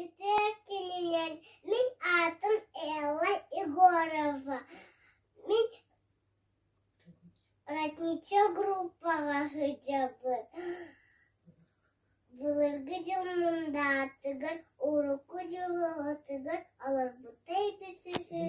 Үтүө күнүнэн, мин аатым Элла Егорова. Мин Родничок группаҕа сылдьабын. Былыргы дьыл мындаатыгар, урукку дьыл оҕотугар олорбута эбит үһү.